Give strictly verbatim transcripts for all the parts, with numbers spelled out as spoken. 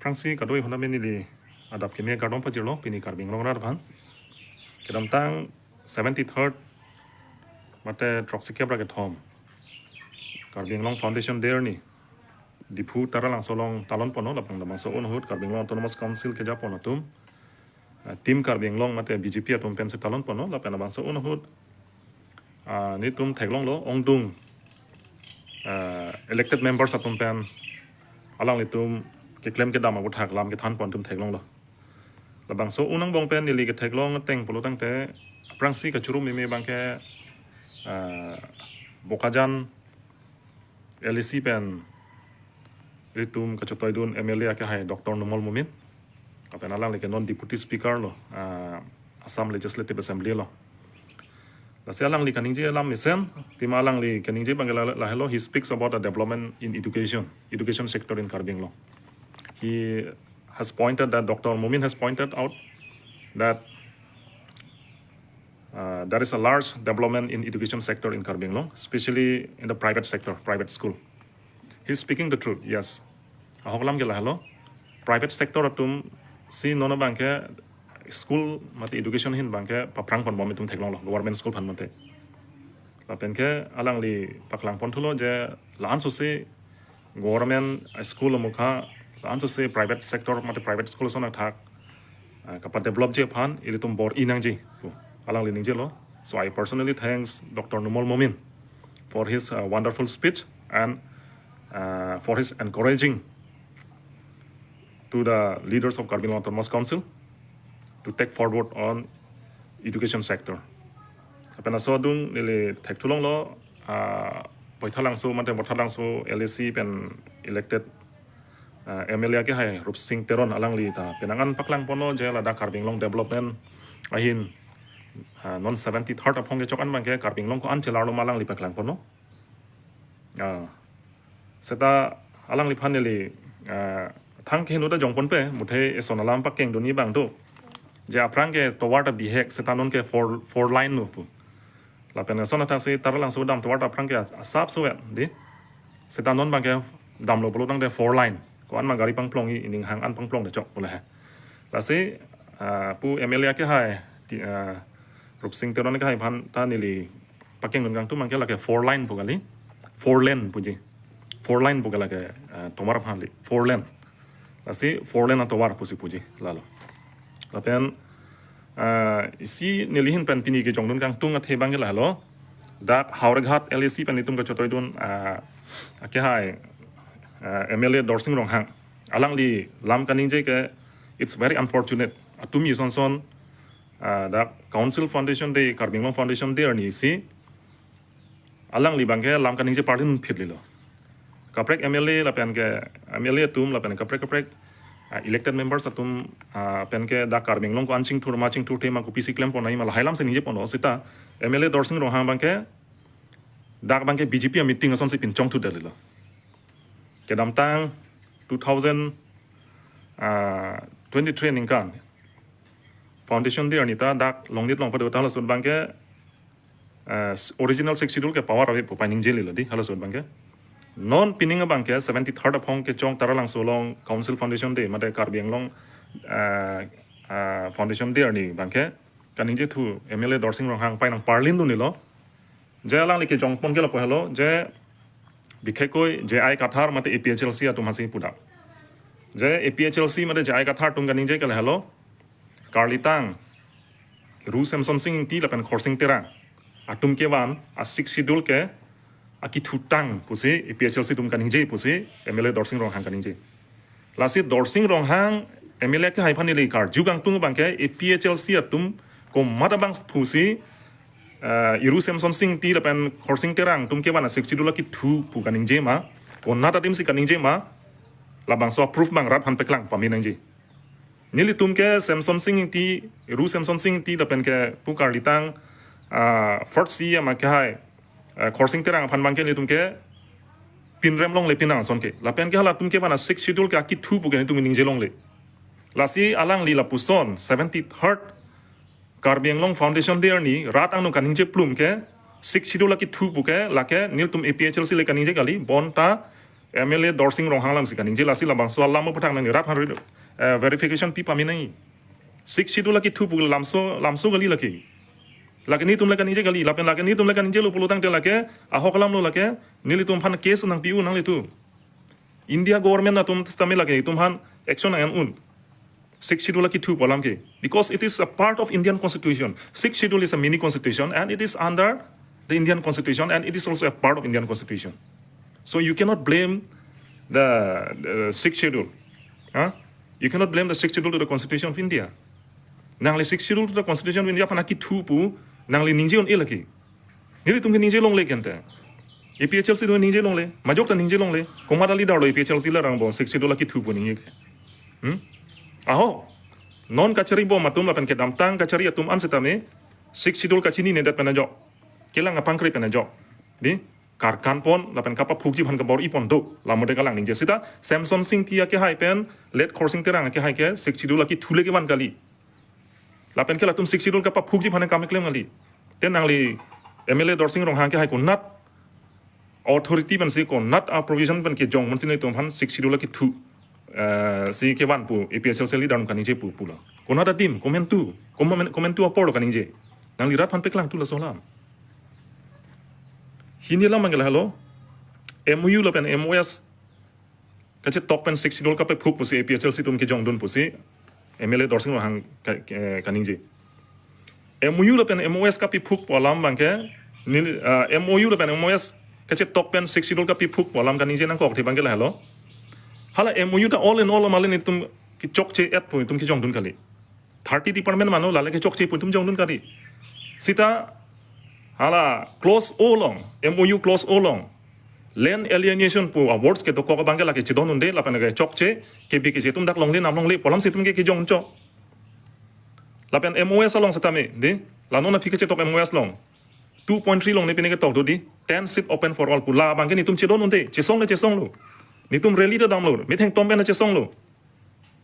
Aphrangsi kadoi honam neli adap keme kardom pajirlo pini Karbi Anglong arat aphan. Kedamtang seventy-third mate throksi kep ra kethom Karbi Anglong Foundation Day arni Diphu Taralangso along talon ponlo, lapen labangso un ahut Karbi Anglong Autonomous Council kejapon atum, ah, Team Karbi Anglong mate B J P atum pensi talon ponlo, lapen labangso un ahut, ah, nelitum theklonglo ongdung, ah, elected members atum pen alanglitum keklem kedam aputhak lam kethan pon atum theklonglo. Labangso un angbong pen neli ketheklong ateng pulo tangte aphrangsi kachuru meme abangke, ah, Bokajan L A C pen nelitum kachetoidun M L A akehai Doctor Numal Momin. Lapen alangli ke non Deputy Speaker lo, ah, Assam Legislative Assembly along. Lasi alangli kaningje alam mesen, tima alangli kaningje abangke la, lahelo, he speaks about the development in education, education sector in Karbi Anglong. He has pointed that, Doctor Momin has pointed out that, uh, there is a large development in education sector in Karbi Anglong, especially in the private sector, private school. He's speaking the truth, yes. Ahok alam ke lahelo. Private sector atum si non abangke school mate education ahin abangke paphrang ponbom nelitum theklonglo, government school aphan mate. Lapen ke alangli paklang pon thulo je la-an sose government school amokha, la-an sose private sector mate private school ason athak, ah, kapadevelopji aphan ilitum bor-i nangji pu alangli ningjelo. So I personally thanks Doctor Numal Momin for his, uh, wonderful speech and, uh, for his encouraging to the leaders of Karbi Anglong Autonomous Council to take forward on education sector. Lapen laso adung neli thekthulonglo, ah, Poithalangso mate Bothalangso L A C pen elected, ah, M L A akehai Rupsing Teron, alangli ta penang an paklang ponlo je ladak Karbi Anglong development ahin, ah, non seventy-third aphong kechok an abangke Karbi Anglong ko-an chelarlo ma alangli paklang ponlo. Ah, seta alangliphan neli, ah, thang keheno ta jongponpe, muthe eson alam pakengdunji abang do. Je aphrang ke tovar ta bihek, seta non ke four, four lane lo pu. Lapen eson athak si Taralangso dam tovar ta aphrang ke as-, asap so ya, di. Seta non abangke damlo pulo tangte four lane. Ko-an ma gari pangplongji, ining hang an pangplong de chok pule he. Lasi, ah, pu M L A akehai, ti, ah, Rupsing Teron akehai aphan ta neli pakengdun kangtung abangke lake four lane pu kali. Four lane puji. Four lane pu ke lake, eh, tovar aphan kali. Four lane. Lasi four lane atovar pusi puji lalo. Lapen, eh, isi neli ahin pen pini kejongdun kangtung athe abangke lahelo. Dak Howraghat L A C pen itum kachetoidun, eh, akehai, eh, M L A Dorsing Ronghang. Alangli lam kaningje ke, it's very unfortunate. Atumi son son, ah, dak Council Foundation Day, Karbi Anglong Foundation Day arni si alangli abangke lam kaningje parlin phit lilo. Kaprek M L A lapen ke M L A atum lapen kaprek kaprek, ah, elected members atum, ah, pen ke dak Karbi Anglong ko-an chingthur ma chingthurthe ma kopisi klem pon nangji ma lahai lam si ningje ponlo seta M L A Dorsing Ronghang abangke dak abangke B J P a meeting asonsi pinchong thu dalilo. Kedamtang two thousand, ah, twenty-three aningkan Foundation Day arni ta dak Longnit Longpa Debata halaso ahut abangke, eh, original Sixth Schedule ke power ave pu pai ningje lilo di halaso ahut abangke. Non pining abangke seventy-third aphong kechok Taralangso along Council Foundation Day mate Karbi Anglong, eh, eh, Foundation Day arni abangke kaningje thu M L A Dorsing Ronghang pai nangparlindunlo. Je alangli kejongpon ke lapu helo, je bikhekkoi J I Kathar mate A P H L C atum hasi pudak. Je A P H L C mate J I Kathar atum kaningje ke lahelo, karlitang Ru Semsonsing Ingti lapen Khorsing Terang atum kevan a Sixth Schedule ke akithutang pusi A P H L C atum kaningje pusi M L A Dorsing Ronghang kaningje. Lasi Dorsing Ronghang M L A akehai aphan neli karju kangtung abangke A P H L C atum komat abang pusi, eh, Ru Semsonsing Ingti lapen Khorsing Terang atum kevan a Sixth Schedule akithu pu kaningje ma, konat adim si kaningje ma, labangso a proof abang rat aphan paklang pame nangji. Nelitum ke Semsonsing Ingti, Ru Semsonsing Ingti lapen ke pu karlitang, ah, first C E M akehai, ah, Khorsing Terang aphan abangke nelitum ke pinrem longle pinang ason ke. Lapen ke halatum kevan a Sixth Schedule ke akithu pu ke nelitum ningje longle. Lasi alangli lapuson seventy-third Karbi Anglong Foundation Day arni rat angno kaningje plum ke Sixth Schedule akithu pu ke lake nelitum A P H L C le kaningje kali, bonta M L A Dorsing Ronghang alam si kaningje, lasi labangso alam aphuthak nangli rat aphan, eh, verification pi pame nangji. Sixth Schedule akethu pu lamso, lamso kali lake. Lake nelitum le kaningje kali, lapen lake nelitum le kaningjelo pulo tangte lake, ahok alamlo lake, nelitum aphan case nangpi-un nanglitum. India government atum sitame lake itum aphan action nang-en un. Sixth Schedule akethu pu alam ke. Because it is a part of Indian Constitution. Sixth Schedule is a mini constitution and it is under the Indian Constitution and it is also a part of Indian Constitution. So you cannot blame the, the Sixth Schedule. Huh? You cannot blame the Sixth Schedule to the Constitution of India. Nangli Sixth Schedule to the Constitution of India aphan akethu pu, nangli ningje un-e lake. Nelitum ke ningje longle kente. A P H L C atum ningje longle. Majok ta ningje longle. Komat a-leader lo A P H L C alam abang Sixth Schedule akethu pu ningje ke. Hmm? Aho. Non kachari bom atum lapen kedamtang kachari atum an sitame Sixth Schedule kachininedet pen ajok. Kelang apangkre pen ajok. Di? Karkan pon lapen kapaphukji aphan kabor-i pon do. Lamode kalang ningje sita Semson Sing Ingti akehai pen, late Khorsing Terang akehai ke Sixth Schedule akethu le kevan kali. Lapen ke latum Sixth Schedule kapaphukji aphan kam keklem kali. Te nangli M L A Dorsing Ronghang akehai konat authority pensi, konat a-provision pen kejong pensi nelitum aphan Sixth Schedule akethu, eh, si kevan pu A P H L C leader atum kaningje pu pulo. Konat adim, komantu, komen-, komantu apor lo kaningje. Nangli rat aphan paklangthu laso alam. Hini alam abang ke lahelo, M O U lapen M O S kachetok pen Sixth Schedule kapaphuk pusi A P H L C atum kejongdun pusi M L A Dorsing Ronghang ka-, eh, kaningje. M O U lapen M O S kapaphuk pu alam abang ke, neli, ah, M O U lapen M O S kachetok pen Sixth Schedule kapaphuk pu alam kaningje nangkok the abang ke lahelo. Hala M O U ta all in all amali nelitum kechokche-et pu itum kejongdun kali. Thirty department mano lale kechokche pu itum jongdun kali. Sita hala clause O along, M O U clause O along, land alienation pu a-words kedokok abang ke lake chedon un-e lapen ke chokche, kebe keche atum dak longle nam longle pu alam si itum ke kejongchok. Lapen M O S along sitame, di, la non aphi kachetok M O S along two point three along ne pine ketok do di, ten seat open for all pu, la abang ke nelitum chedon un-e, chesong le chesonglo. Nelitum rally ta damlo, metheng tom pen chesonglo.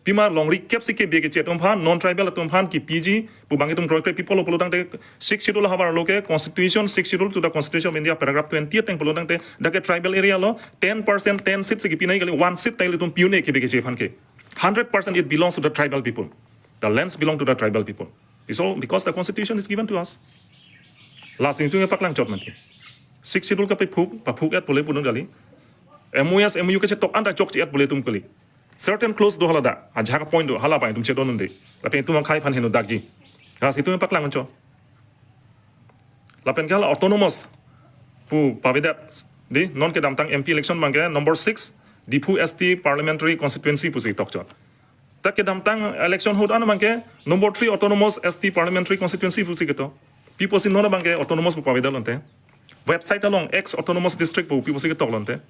Pima longri kep si kebe keche atum aphan, non-tribal atum aphan kepiji pu abang itum kroikre pi pulo pulo tangte, Sixth Schedule havar lo ke Constitution, Sixth Schedule to the Constitution of India paragraph twenty ateng pulo tangte, dak ke tribal area lo, ten percent, ten seat si kepi nangji kali, one seat ta ilitum pi un-e kebe keche aphan ke. Hundred percent it belongs to the tribal people. The lands belong to the tribal people. It's all because the Constitution is given to us. Lasi itum paklangchot mati. Sixth Schedule kapaphuk, paphuk-et pule pudun kali. M O S, M O U kachetok an ta chokche-et pule itum kali. Certain clause do hala dak, ajahak a-point do, hala abang itum chedon un-e. Lapen itum akhai aphan heno dakji. Lasi itum paklang uncho. Lapen ke hala autonomous pu pavedet, di, non kedamtang M P election abang ke number six Diphu S T parliamentary constituency pusi tokchot. Ta kedamtang election ahut an abang ke number three autonomous S T parliamentary constituency pusi ketok. Pi pusi non abang ke autonomous pu pavedet lonte. Website along ex autonomous district pu pi pusi ketok lonte.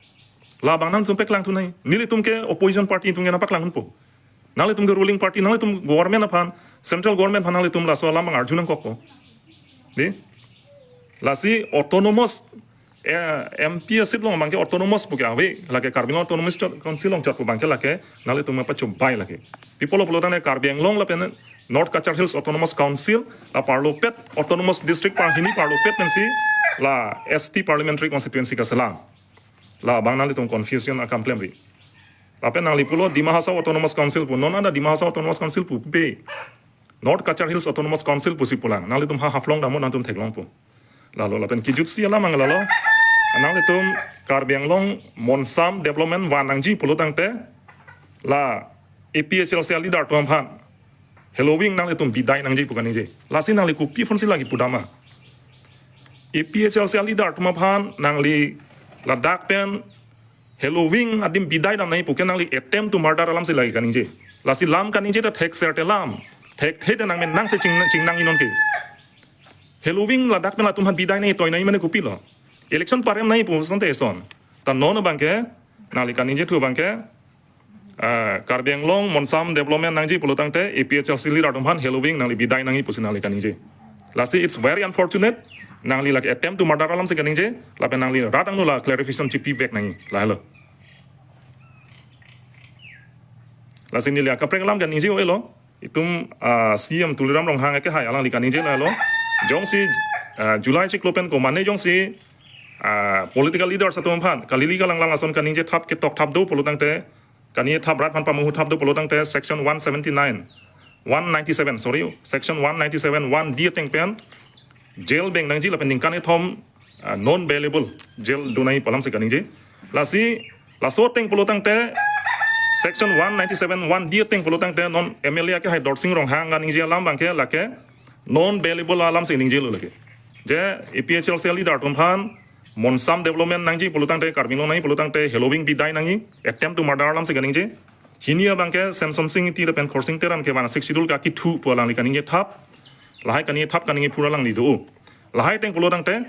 La abang nangtum paklangthu nangji. Nelitum ke opposition party atum ke nangpaklang unpo. Nanglitum ke ruling party, nanglitum government aphan, central government aphan nanglitum laso alam abang arju nangkokpo. Di? Lasi autonomous, eh, M P a-seat along abang ke autonomous pu ke ave, lake Karbi Anglong Autonomous Council along chot pu abang ke lake nanglitum pachobei lake. Pi pulo pulo tangte Karbi Anglong lapen North Cachar Hills Autonomous Council, la parlopet autonomous district par hini parlopet pensi la S T parliamentary constituency kaselam. La abang nanglitum confusion akam klemri. Lapen nangli pulo Dima Hasao Autonomous Council pu, non ada Dima Hasao Autonomous Council pu pe. North Cachar Hills Autonomous Council pusi pulang. Nanglitum ha Haflong damnon nangtum theklongpo. Lalo lapen kejutsi alam abang lalo. Nanglitum Karbi Anglong monsam development van nangji pulo tangte, la A P H L C a-leader atum aphan heloving nanglitum bidai nangji pu kaningje. Lasi nangli kopi aphansi lagi pudama. A P H L C a-leader atum aphan nangli ladak pen heloving adim bidai dam nangji pu ke nangli attempt to murder alam si lagi kaningje. Lasi lam kaningje ta thek serte lam. Thekthe te nangmen nangsi ching, chingnangji non ke. Heloving ladak pen latum aphan bidai nangji toi nangji mane kopilo. Election parem nangji pu sante eson. Ta non abang ke nangli kaningjethu abang ke, ah, Karbi Anglong monsam development nangji pulo tangte A P H L C a-leader atum aphan heloving nangli bidai nangji pusi nangli kaningje. Lasi it's very unfortunate. Nangli lake attempt to murder alam si kaningje. Lapen nangli rat angno la clarification chipivek nangji. Lahelo. Lasi neli akaprek alam kaningje o elo. Itum, ah, C M Tuliram Ronghang akehai alangli kaningje lahelo. Jongsi, ah, July chiklo pen komane jongsi ah, political leaders atum aphan kalili kalanglang ason kaningje thap ketok thap do pulo tangte, kaningje thap rat aphan pamuhu thap do pulo tangte section one seventy-nine, one ninety-seven, sorry, section one ninety-seven one D ateng pen jail beng nangji lapen ningkan kethom, ah, non bailable jail do nangji pu alamsi kaningje. Lasi laso ateng pulo tangte section one ninety-seven one D ateng pulo tangte non M L A akehai Dorsing Ronghang kaningje alam abangke lake non bailable alamsi ningjelo lake. Je A P H L C leader atum aphan monsam development nangji pulo tangte, Karbi Anglong nangji pulo tangte, heloving bidai nangji, attempt to murder alamsi kaningje. Hini abangke Semsonsing Ingti lapen Khorsing Teron ke mana Sixth Schedule ke akethu pu alangli kaningje thap. Lahai kaningje thap kaningje phura alangli do. Lahai ateng pulo tangte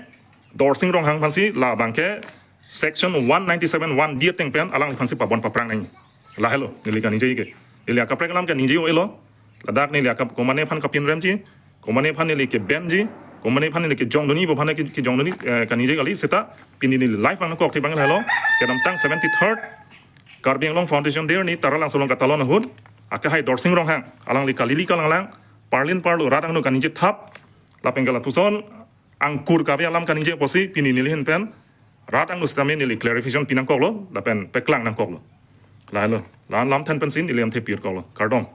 Dorsing Ronghang aphansi la abangke section one ninety-seven one D ateng pen alangliphansi pabon paprang nangji. Lahelo neli kaningje ke. Neli akaprek alam kaningje-o-elo. Ladak neli akap komatne aphan kapinremji, komatne aphan neli kebenji, komatne aphan neli kejongdunji, pu aphan ke, kejongdunji, eh, kaningje kali seta pini neli live nangkok thibang lahelo. Kedamtang seventy-third Karbi Anglong Foundation Day arni Taralangso along katalon ahut akehai Dorsing Ronghang alangli kalili kalanglang, parlin parlo rat angno kaningje thap, lapen ke lapuson angkur kave alam kaningje apotsi pini neli ahin pen rat angno sitame neli clarification pinangkoklo lapen paklang nangkoklo. Lahelo, la-an lamthan pensi neli lamthe pirkoklo. Kardom.